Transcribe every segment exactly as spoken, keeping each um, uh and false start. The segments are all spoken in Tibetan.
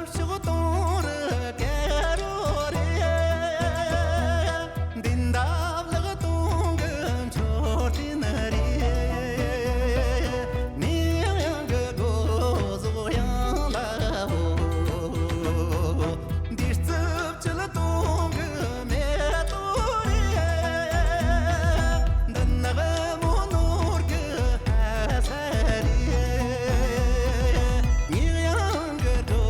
ཕྱོགས་གཏོང་རུ་ཀ་རོ་རེད། འདི་འདབ་ལག་གཏོང་གི་མཆོད་སྤྲིན་རེད། མི་ཡང་ཡང་གི་སྒོ་ཟོག་ཡང་ལ་འོ། འདི་རྩིབས་བཅུད་གཏོང་གི་མེ་ཏོག་རེད། འདི་ནག་མོ་ནོར་གི་ས་རེད། ཉི་ཡང་གི་གྲོ་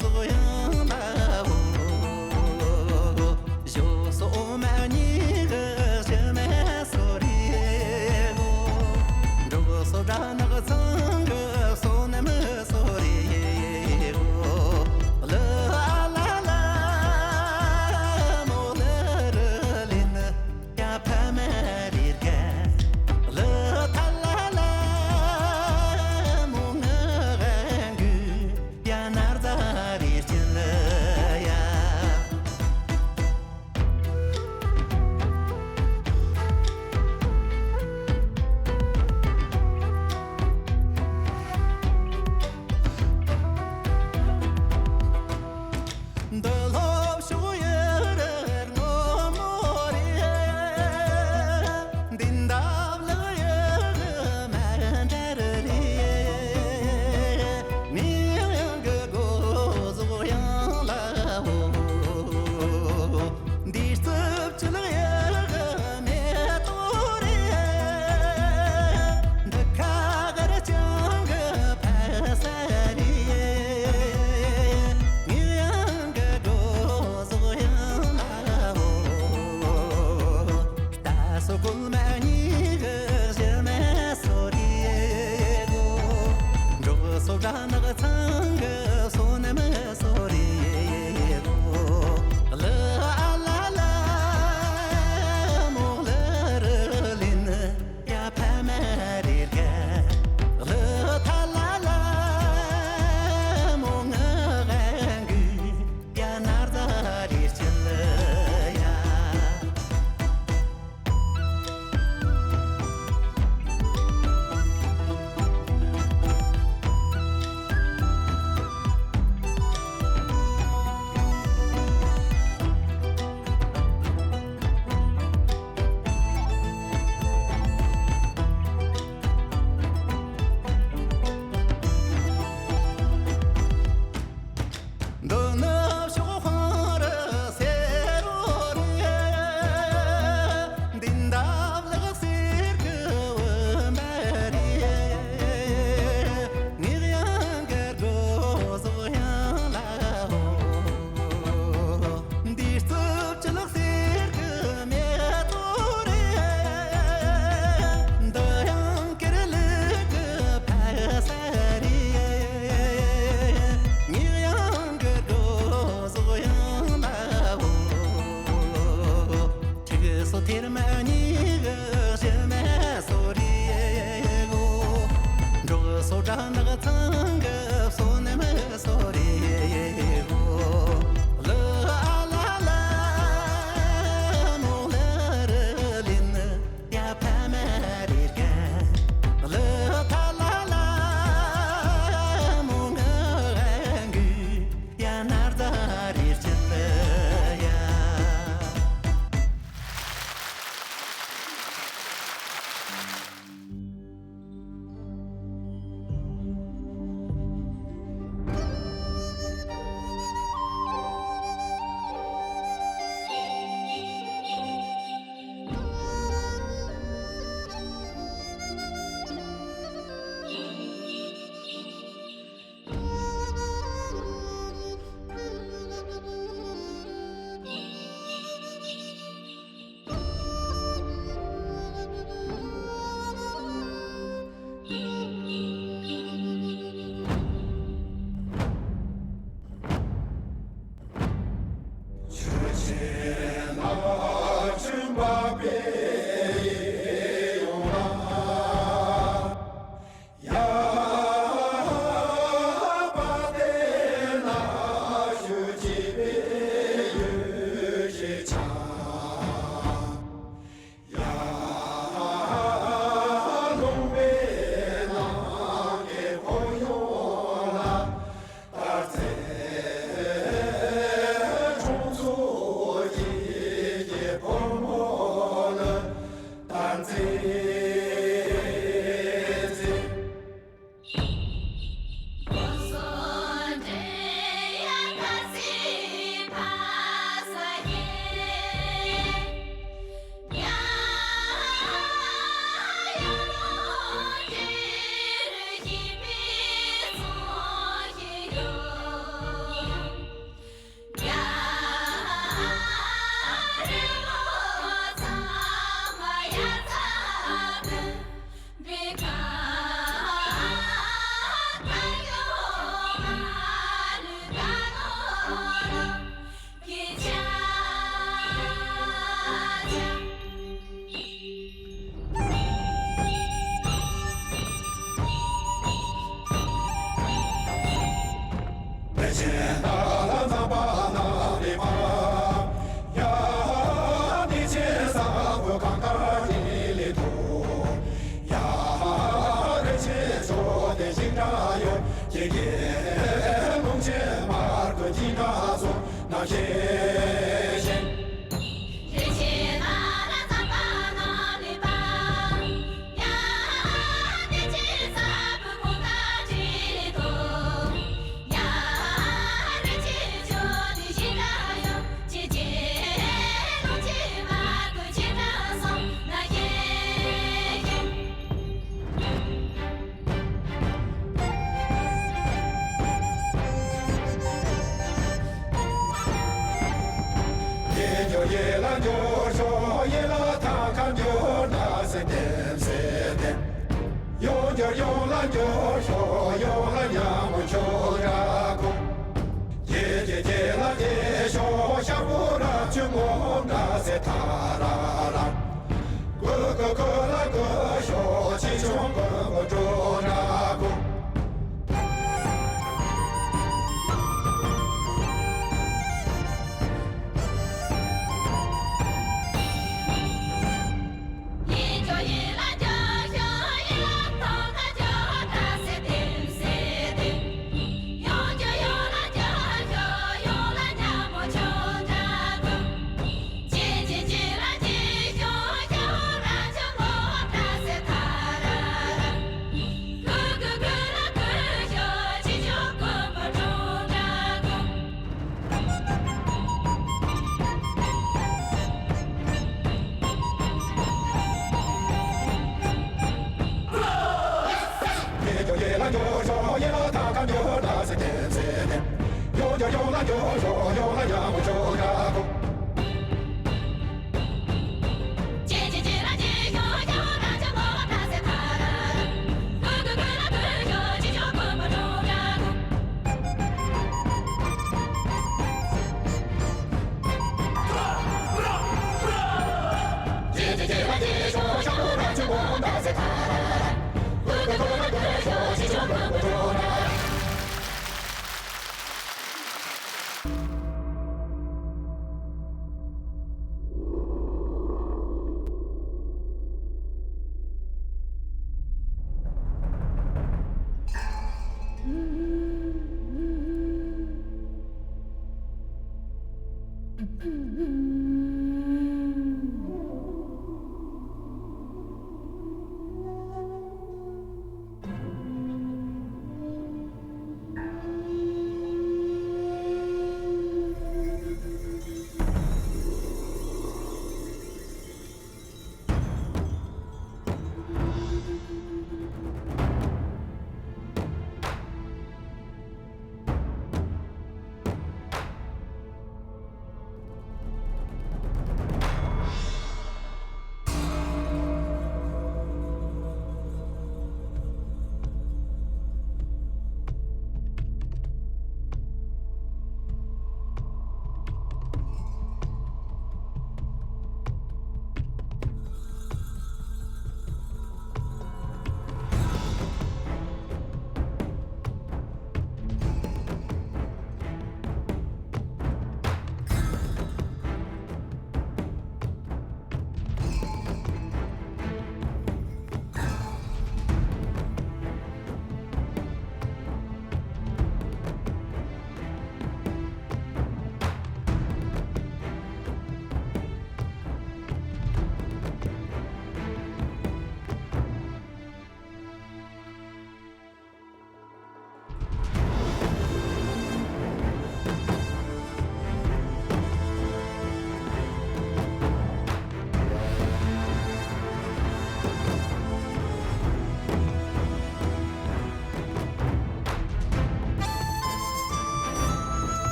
ཟོག་ཡང་ལ་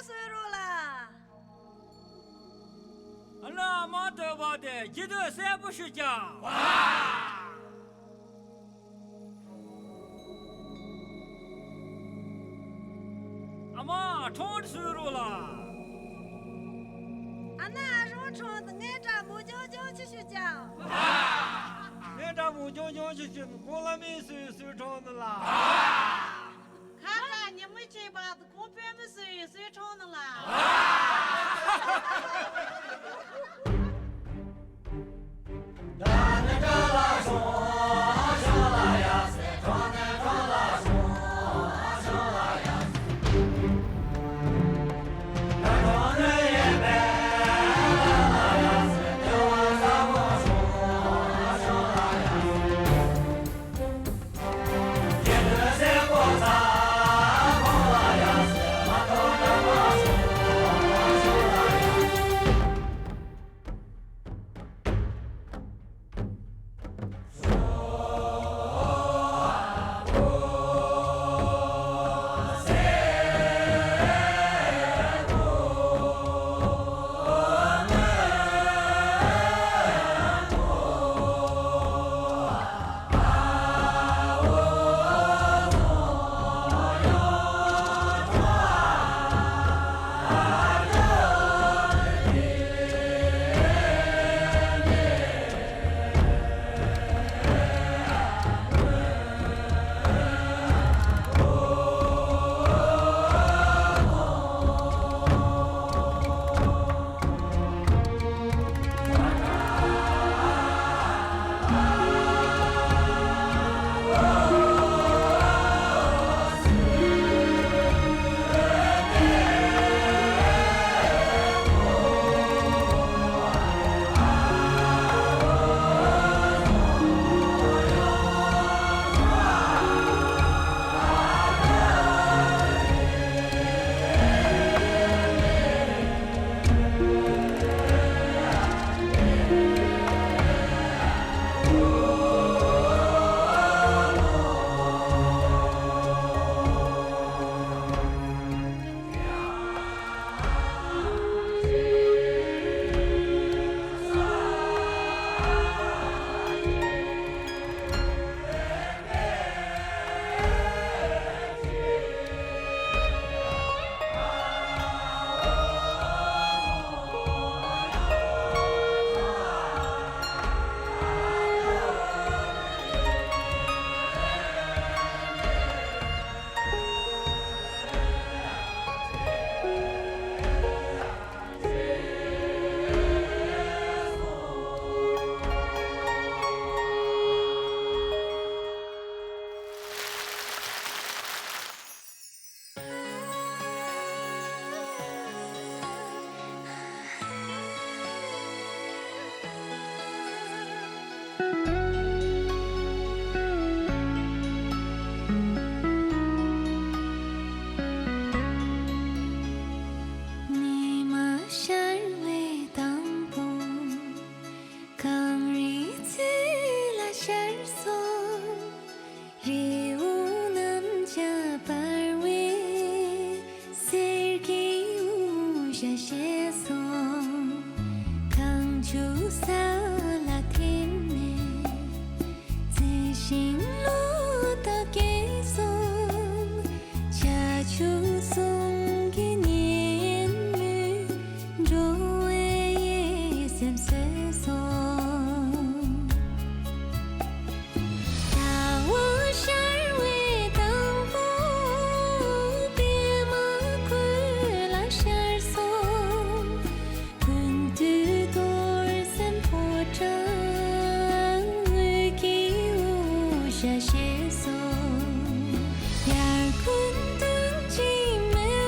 གསོལ་རོགས་ལ། ཨ་ལ་མ་ཐོས་པ་དེ་རྒྱུད་སྡེ་གསལ་པོ་ཞུ་ཀྱང་། ཨ་མ་ཁྲོང་གསོལ་རོགས་ལ། ཨ་ན་ཨ་རོང་ཁྲོང་དུ་ངའི་དགྲ་མོ་ལྗང་ལྗང་ཅི་ཞུ་ཀྱང་། ངའི་དགྲ་མོ་ལྗང་ལྗང་ཅི་ཞུ་ནི་ཁོང་བླ་མའི་གསོལ་གསོལ་ཁྲོང་ནི་ལ། ཁ་ཁ་ཉི་མ་ཆེན་པ་དུ་ཁོང་པད་མ་གསོལ་གསོལ་ཁྲོང་ནི་ལ། ཉི་མ་ཤར་བའི་དང་པོ། གངས་རིའི་རྩེ་ལ་ཤར་སོང་། རི་བོ་གནམ་ལྕགས་འབར་བའི་གསེར་གྱི་དབུ་ཞྭ་བཞད་སོང་། གངས་ཆུ་ས་ལ་ཐིམ་ནས་རྩི་ཤིང་ལོ་ཏོག་སྐྱེས་སོང་། བྱ་ཆུ་གསུང་གི་སྙན་མོས་འགྲོ་བའི་སེམས་གསོས་སོང་། ཟླ་བ་ཤར་བའི་དང་པོ། པད་མ་ཁོ་ལ་ཤར་སོང་། ཀུན་འདུས་རྡོར་སེམས་ཕོ་བྲང་། འོད་ཀྱི་དབུ་ཞྭ་བཞད་སོང་། དབྱར་དགུན་སྟོན་གྱི་མེ་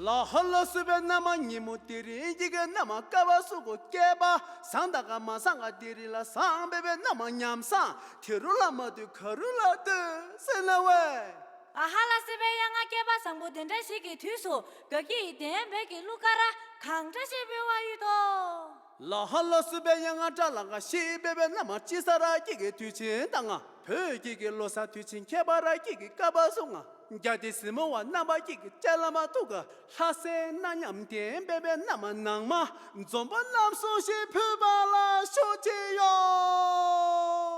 ལ་ཧ་ལ་སུ་བའི་ན་མ་ཉི་མོ་དེ་རིང་གི་གི་ན་མ་ཀ་བ་སུ་གོ་སྐལ་པ་བཟང་ད་ག་མ་བཟང་ག་དེ་རིང་ལ་བཟང་བའི་བའི་ན་མ་ཉམས་སང་དེ་རུ་ལ་མ་དུས་ག་རུ་ལ་དུས་ཟེར་ན་བས། ཨ་ཧ་ལ་སི་པའི་ཡ་ང་སྐལ་པ་བཟང་པོ་དེ་འདྲ་ཞིག་གི་དུས་སུ་ག་གི་ཡི་དེན་བེ་གི་ལུ་ཀ་ར་གང་འདྲ་ཞིག་བེ་བ་ཡོད་དོ། ལ་ཧ་ལ་སུ་བའི་ཡ་ང་ཏྲ་ལ་ང་ཤི་བེ་བེ་ན་མ་ཅི་ས་ར་གི་གི་དུས་ཆེན་ད་ང་བོད་ཀྱི་གི་ལོ་ས་དུས་ཆེན་ཁྱད་པར་ར་གི་གི་ཀ་བ་སུ་ང་རྒྱ་དེ་སི་མོ་བ་རྣམ་པ་གཅིག་གི་སྤྱན་ལམ་ཐུག་གི་ལྷ་སའི་གནའ་ཉམས་ལྡན་པའི་པའི་རྣམ་སྣང་མ་འཛོམས་པ་རྣམ་གསུམ་ཞིག་ཕུལ་བ་ལ་ཤོག་ཅི་ཡོད།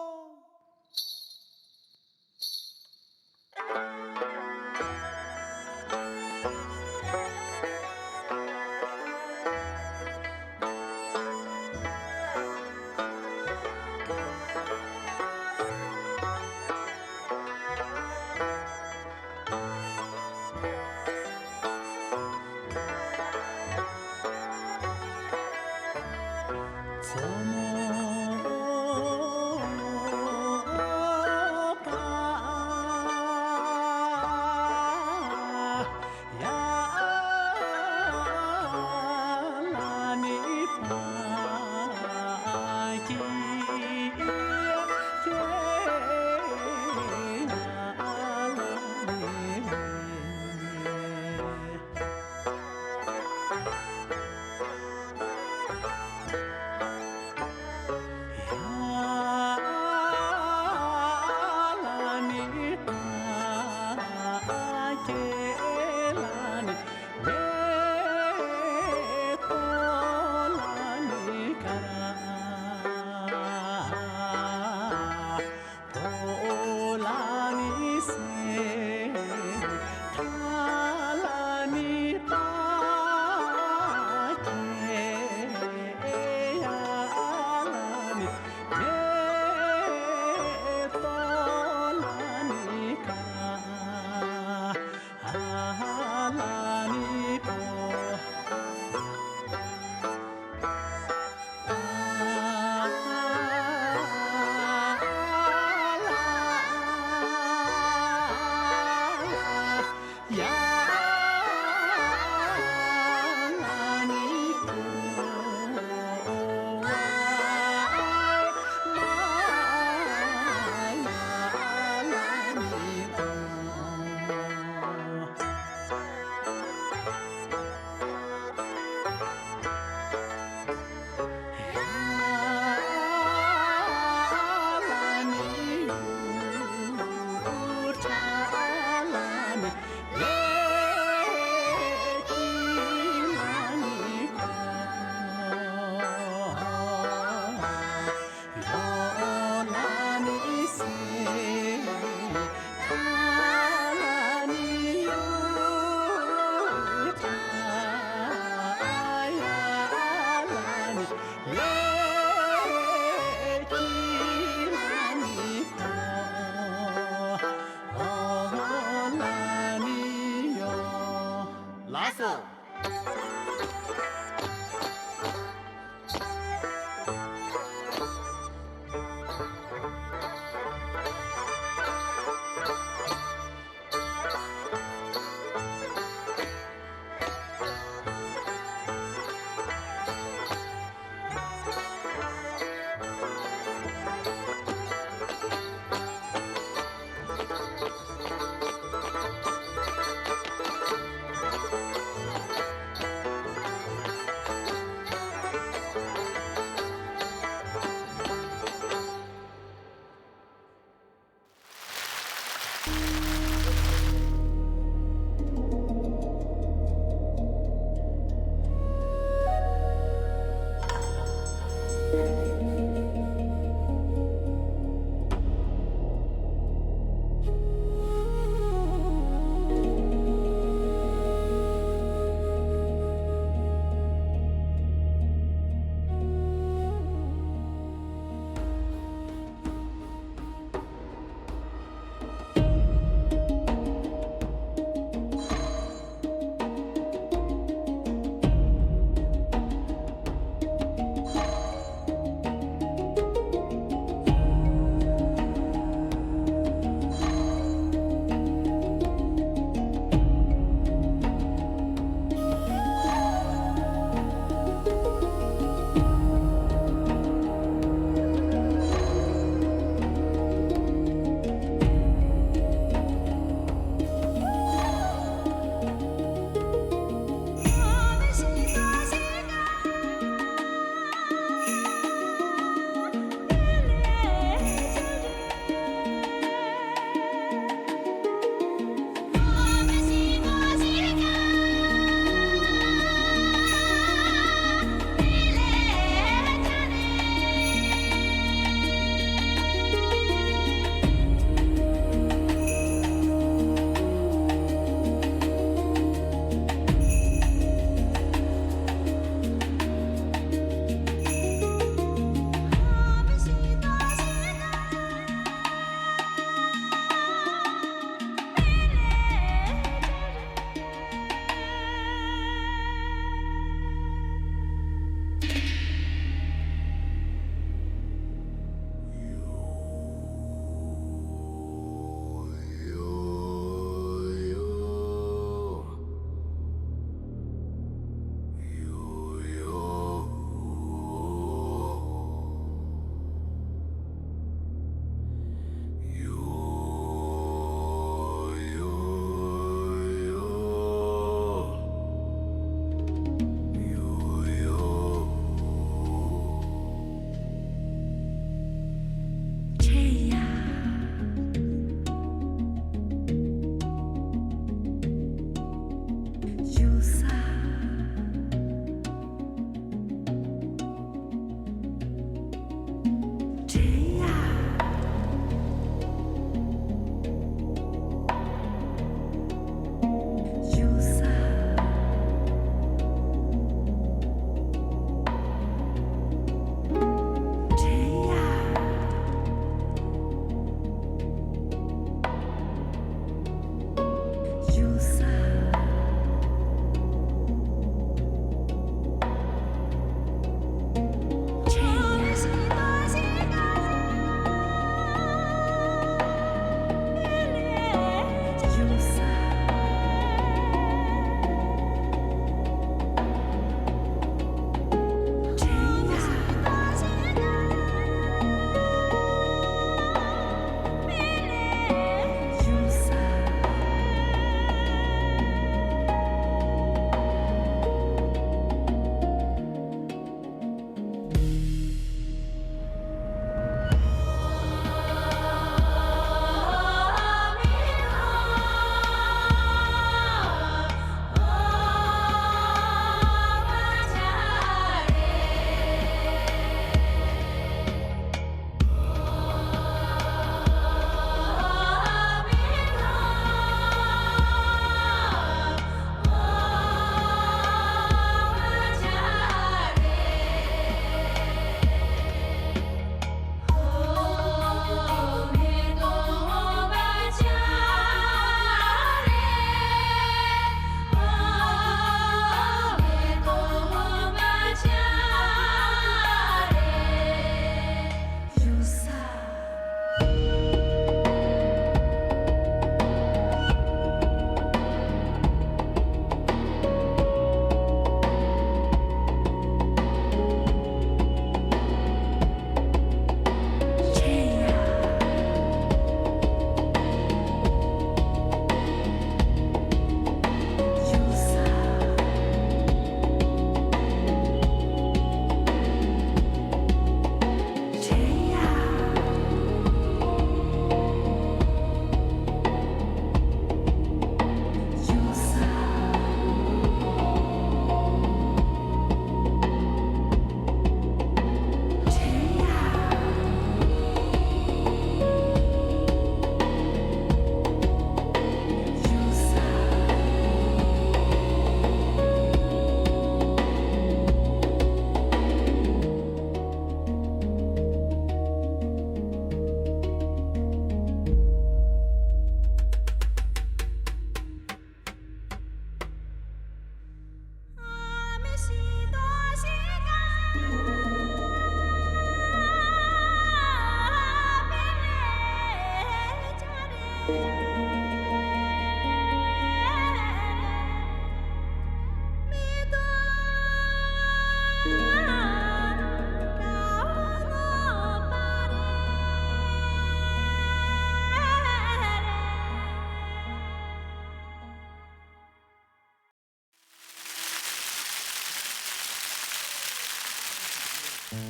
ཚིགས་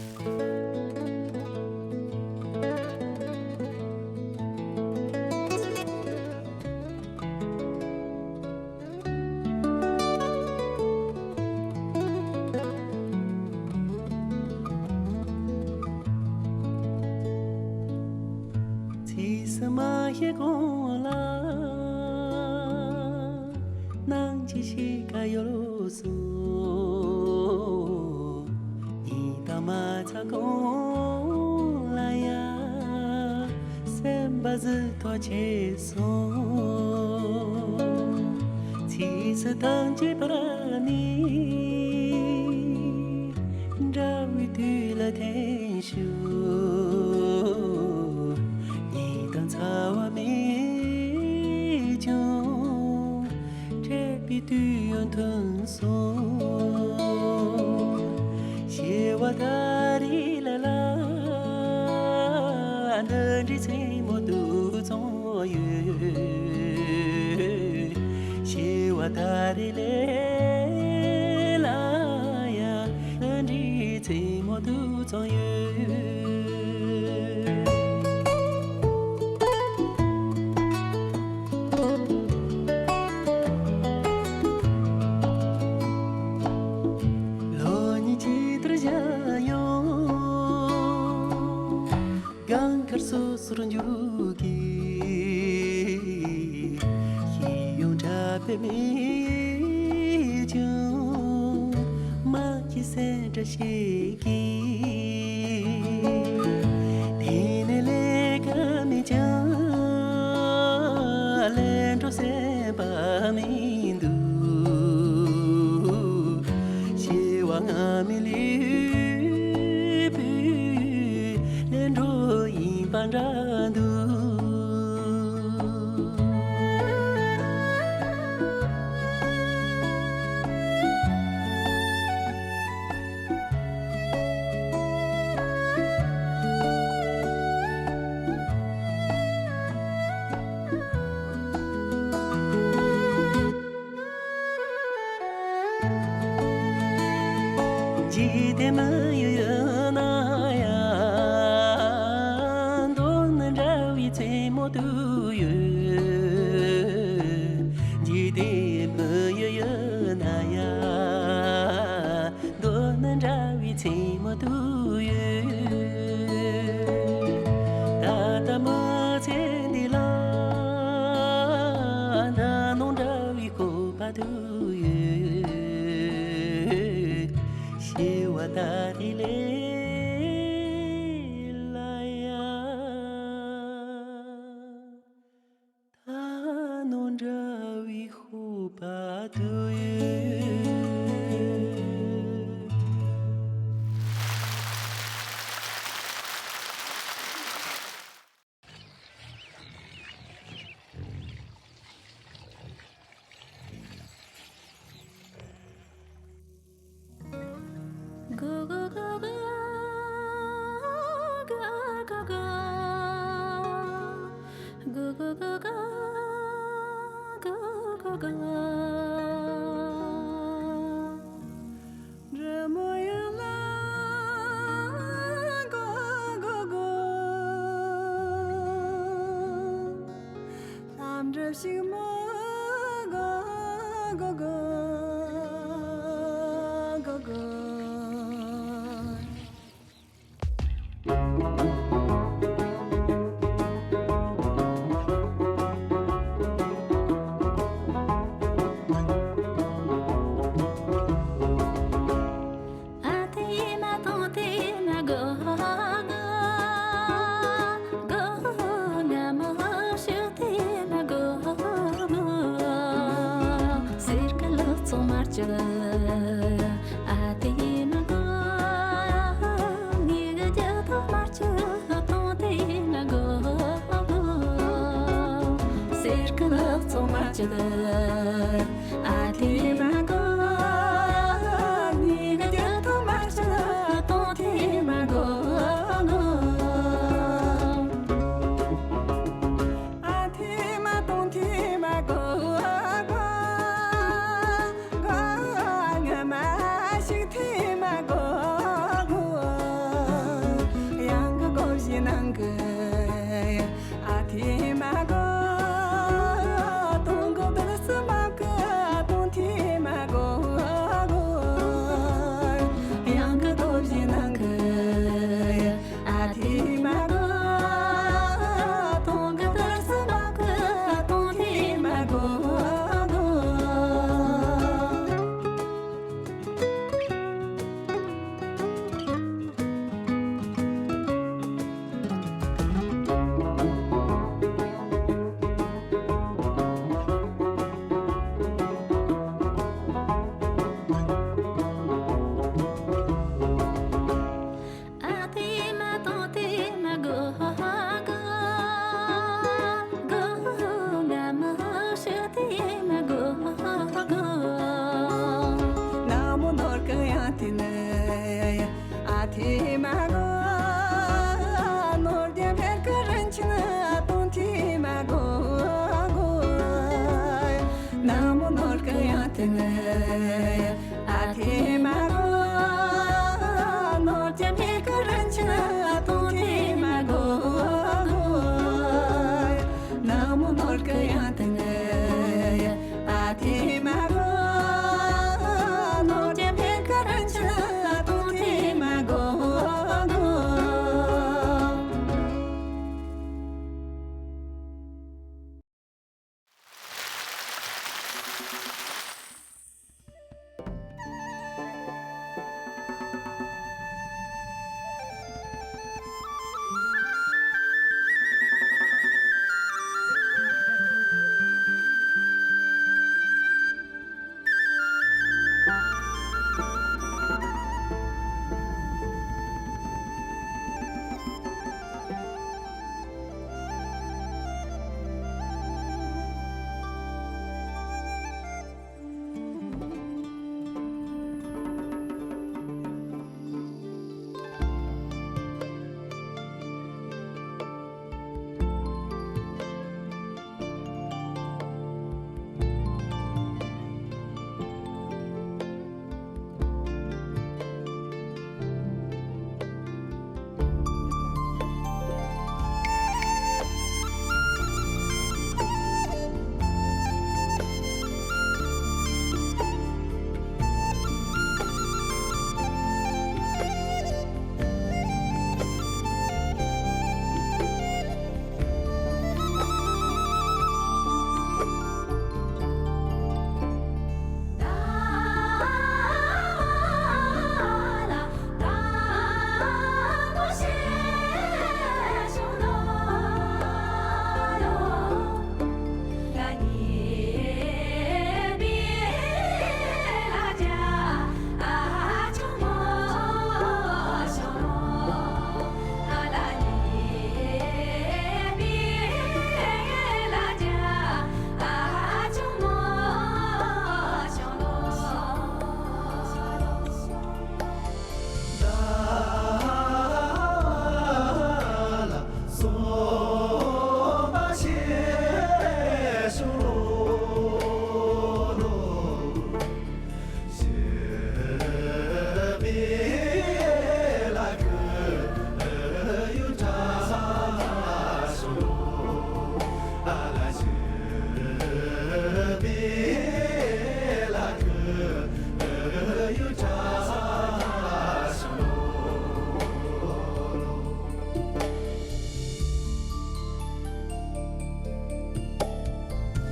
སུ་མ་བཤད་གོང་ལ། ནང་གི་ཤི་ཀ་ཡོལ་སོང་། ཉིན་དང་མ་ཚ་གོང་ལ་ཡ། སེམས་པ་ཟི་ཐོ་ཆེ་སོང་། ཚིགས་སུ་ཐང་ཆད་པར་ནི། འདྲ་བའི་དུས་ལ་འཐེན་ཞུ། ཉིན་དང་ཚ་བ་མེད་ཀྱང་། འཕྲད་པའི་དུས་ཡང་ཐུང་སོང་། སྐྱེ་བ་ད་རེས་ལ་ལ། འདི་འདྲའི་མཚན་མོ་དུ་བྱུང་ཡོད། སྐྱེ་བ་ད་རེས་ལ་ཡ། འདི་འདྲའི་མཚན་མོ་དུ་བྱུང་ཡོད། ལོ་གཉིས་ཅིག་ལྟར་བཞག་ཡོང་། གང་གར་སོ་སོར་འཇུག་གི། ཤེས་ཡོན་གྲྭ་པའི་མིག་ཀྱང་། མ་སྐྱིད་སེམས་འདྲ་ཞིག་གིས། དེ་ནས་ལས་ཀ་མེད་ཀྱང་། ལས་འགྲོ་སེམས་པ་མི་འདུག་སྐྱེ་བ་སྔ་མའི་ལུས་པོའི་ལས་འགྲོ་ཡིན་པ་འདྲ་འདུག་འཇིག་རྟེན་མི་ཡུལ་ཡོད་ན་ཡང་། མདོར་ན་འདྲ་བའི་མཚན་མོ་དུ་ཡོད། འཇིག་རྟེན་མི་ཡུལ་ཡོད་ན་ཡང་། མདོར་ན་འདྲ་བའི་མཚན་མོ་དུ་ཡོད། ད་ལྟ་མི་ཚེ་འདི་ལ། ད་ནང་འདྲ་བའི་ཁོག་པ་དུ་ཡོད། སྐྱེ་བ་ད་རེས་ལས་ལ་ཡ། ད་ནང་འདྲ་བའི་ཁོག་པ་དུ་ཡོད། འདྲ་མོ་ཡང་ལ་གོ་གོ་གོ། ལྷམ་འདྲ་ཞིག་མོ་གོ་གོ་གོ་གོ། ཨ་དེ་མ་དང་དེ་མ་གོ་གོ་གོ། ང་མ་ཤི་དེ་མ་གོ་གོ། གསེར་གི་ལག་ཚོ་མར་ཅི། ཨ་དེ་མ་གོ། ངེད་ཀྱི་རྒྱུ་ཐོག་མར་ཅི་གཏོང་དེ་མ་གོ་གོ། གསེར་གི་ལག་ཚོ་མར་ཅི། ཨ་དེ་མ་གོ། ངེད་ཀྱི་རྒྱུ་ཐོག་མར་ཅི་གཏོང་དེ་མ་གོ་གོ། ཨ་དེ་མ་གཏོང་དེ་མ་གོ་གོ། ང་མ་ཤི་དེ་མ་གོ་གོ། ཐེ་མ་གོ། དུང་གི་བདུད་རྩི་མ་གི་དུང་ཐེ་མ་གོ་གོ། གཡང་གི་སྟོབས་བཞིན་ནང་གི། ཨ་ཐེ་མ་གོ། དུང་གི་བདུད་རྩི་མ་གི་དུང་ཐེ་མ་གོ་གོ། ཨ་ཐེ་མ་དུང་ཐེ་མ་གོ་གོ། ང་མི་ཤི་ཐེ་མ་གོ་གོ། ནག་མོ་ནོར་གི་གཡང་ཐེ་ནི། ཨ་ཐེ་མ་གོ། ནོར་རྒྱན་འཕེལ་གི་རིན་ཆེན་དུང་ཐེ་མ་གོ་གོ། ནག་མོ་ནོར་གི་གཡང་ཐེ་ནི། ཨ་ཐེ་མ་གོ། ནོར་རྒྱན་འཕེལ་གི་རིན་ཆེན་དུང་ཐེ་མ་གོ་གོ། ནག་མོ་ནོར་གི་གཡང་ཐེ་ནི། ཨ་ཐེ་མ་གོ། ནོར་རྒྱན་འཕེལ་གི་རིན་ཆེན་དུང་ཐེ་མ་གོ་གོ།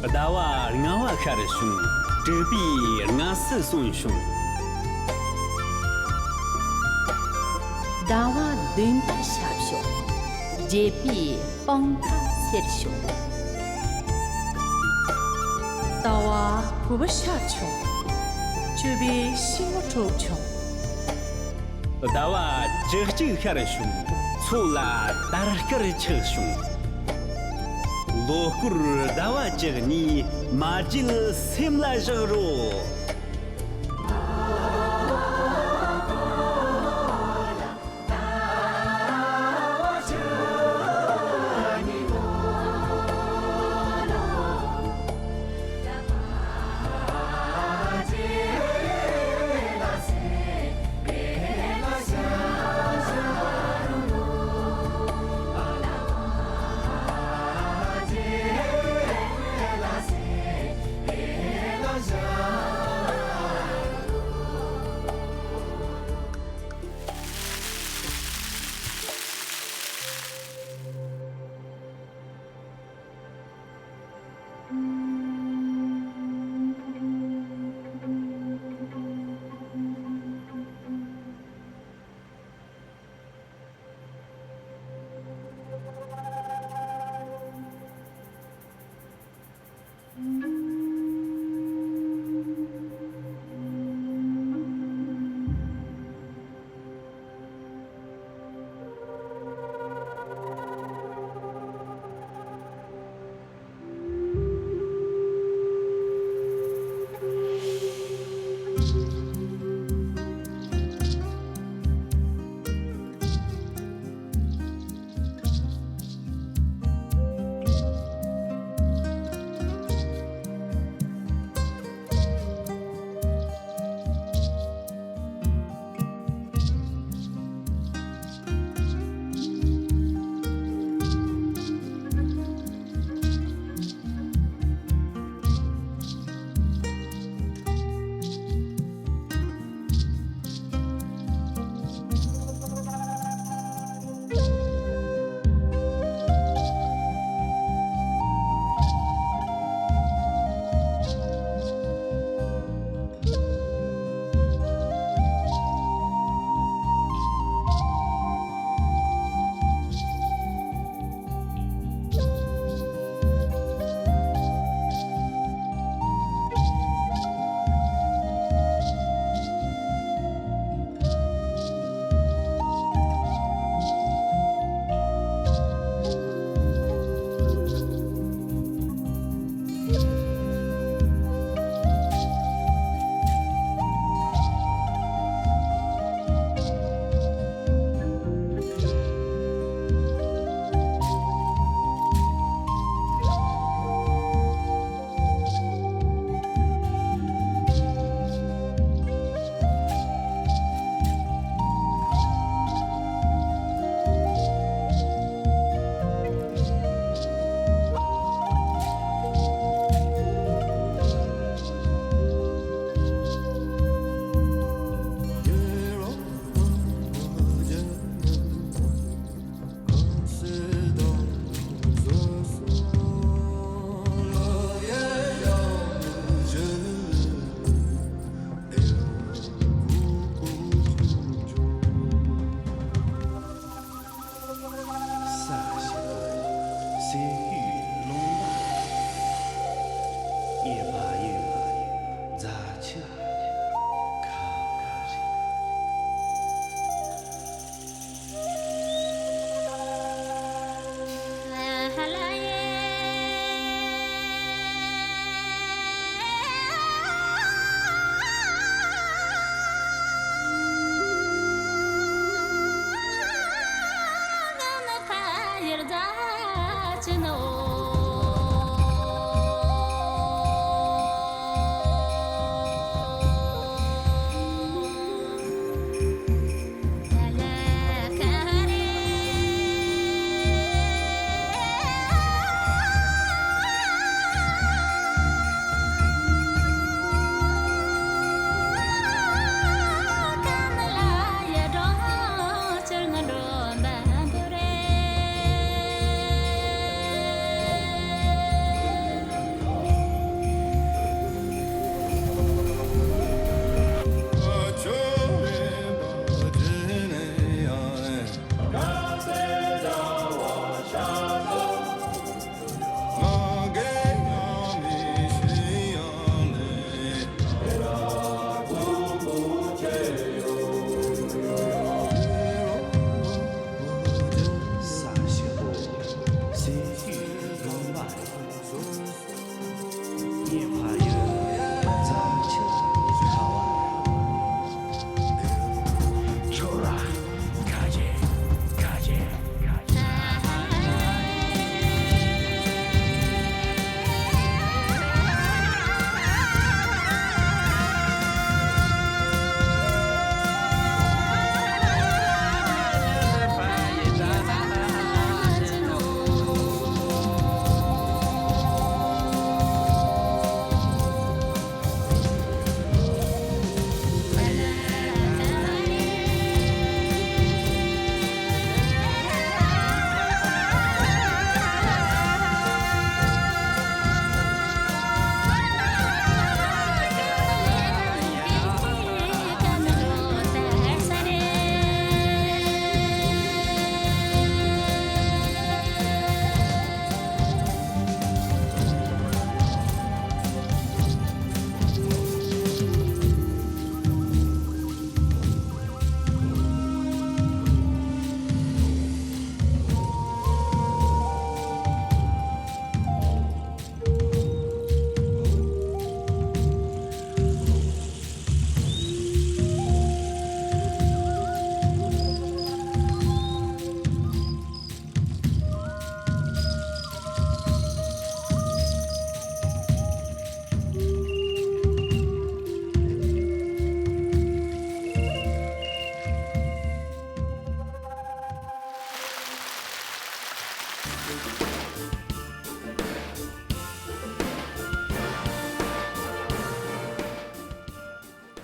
ཟླ་བ་ལྔ་བ་ཤར་བྱུང་། སྤྲུལ་པའི་སྔ་སེ་སོན་བྱུང་། ཟླ་བ་བདུན་པ་ཤར་བྱུང་། རྒྱལ་པོའི་སྤང་ཐང་སེར་བྱུང་། ཟླ་བ་དགུ་པ་ཤར་བྱུང་། བཅུ་པའི་ཤིང་མོ་གྲུབ་བྱུང་། ཟླ་བ་བཅུ་གཅིག་ཤར་བྱུང་། མཚོ་ལ་དར་དཀར་ཆགས་བྱུང་། ལོ་སྐོར་ཟླ་བ་བཅུ་གཉིས། མ་བརྗེད་སེམས་ལ་བཞག་རོགས།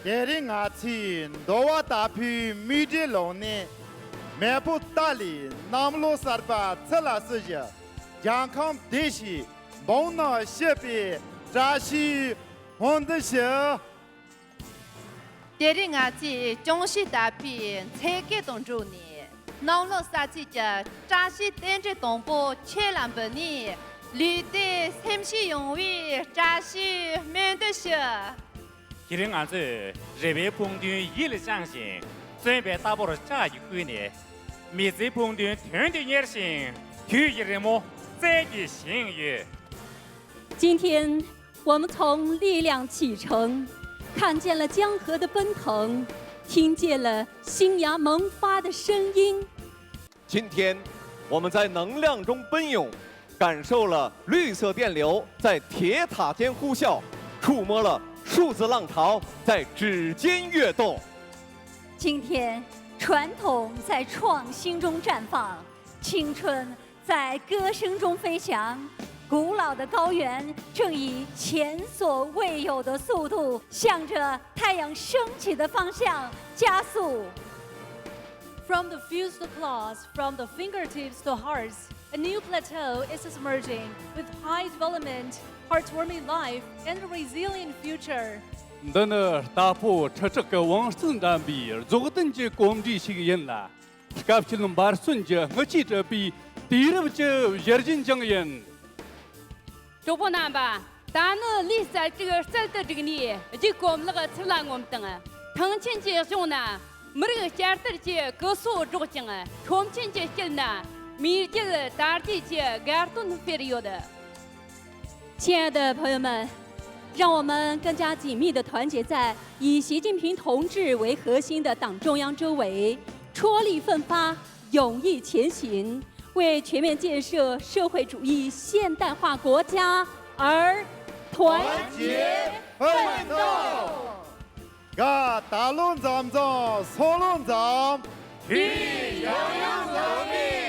དེ་རིང་ང་ཚོས་འདུལ་བ་དྭགས་པོའི་མིག་འབྲས་ལུང་ནས། མེས་པོ་སྟག་ལུས་གནམ་ལོ་གསར་པ་ཚུར་ལ་གསོལ་ཞིང་། རྒྱལ་ཁམས་བདེ་ཞིང་འབངས་རྣམས་སྐྱིད་པའི་བཀྲ་ཤིས་ལྷུན་སྡུད་ཞུ། དེ་རིང་ང་ཚོས་ཅོང་ཞི་དྭགས་པོའི་མཚན་བརྒྱད་དང་འགྲོགས་ནས། གནམ་ལོ་གསར་ཚེས་ཀྱི་བཀྲ་ཤིས་རྟེན་འབྲེལ་དང་པོ་ཁྱེད་ལ་འབུལ་ནས། ལུས་བདེ་སེམས་སྐྱིད་ཡོང་བའི་བཀྲ་ཤིས་སྨོན་འདུན་ཞུ། དེ་རིང་ང་ཚོས་རེ་བའི་སྤུངས་ཐུན་ཡིད་ལ་བཅངས་ཤིང་། བརྩོན་པའི་རྟ་ཕོར་ལྕགས་ཀྱིས་བསྐུལ་ནས། མི་ཚེའི་སྤུངས་ཐུན་དོན་དུ་གཉེར་ཞིང་། དུས་ཀྱི་རི་མོ་རྩལ་གྱིས་བཞེངས་ཡོད། 今天，我们从力量启程，看见了江河的奔腾，听见了新芽萌发的声音。 今天，我们在能量中奔涌，感受了绿色电流在铁塔间呼啸，触摸了数字浪潮在指尖跃动。今天，传统在创新中绽放，青春在歌声中飞翔。古老的高原正以前所未有的速度，向着太阳升起的方向加速。 From the fields to claws, from the fingertips to hearts, a new plateau is emerging with high development, heartwarming life, and a resilient future. འདི་ནི་རྟ་ཕོ་ཁྲི་ཕྲག་གི་བང་རྩལ་འགྲན་པའི་རྫོགས་ལྡན་གྱི་གོམས་འདྲིས་ཤིག་ཡིན་ལ། སྐབས་ཤིག་འབར་སོན་གྱི་རྔུལ་ཆུས་གྲུབ་པའི་དུས་རབས་ཀྱི་གཞིར་བཞིན་ཀྱང་ཡིན། གྲོགས་པོ་རྣམ་པ། ད་ནི་ལུས་རྩལ་དྲུག་རྩལ་དུ་བསྒྲིགས་ནས་རྒྱུག་གོམ་ལག་ཚུར་ལ་ངོམ་དང་། ཐང་ཆེན་གྱི་གཞུང་ན་མི་རིགས་བསྐྱར་དར་གྱི་སྐུ་སྲོག་སྒྲོག་ཅིང་། ཁྲོམ་ཆེན་གྱི་དཀྱིལ་ན་མེས་རྒྱལ་དར་རྒྱས་ཀྱི་དགའ་སྟོན་སྤེལ་ཡོད། 亲爱的朋友们，让我们更加紧密地团结在以习近平同志为核心的党中央周围，踔厉奋发，勇毅前行，为全面建设社会主义现代化国家而团结奋斗。 དགའ་ད་ལོ་མཚམས་མཚམས་སོང་ལོ་མཚམས། དུས་ཡང་ཡང་ལ་མེ་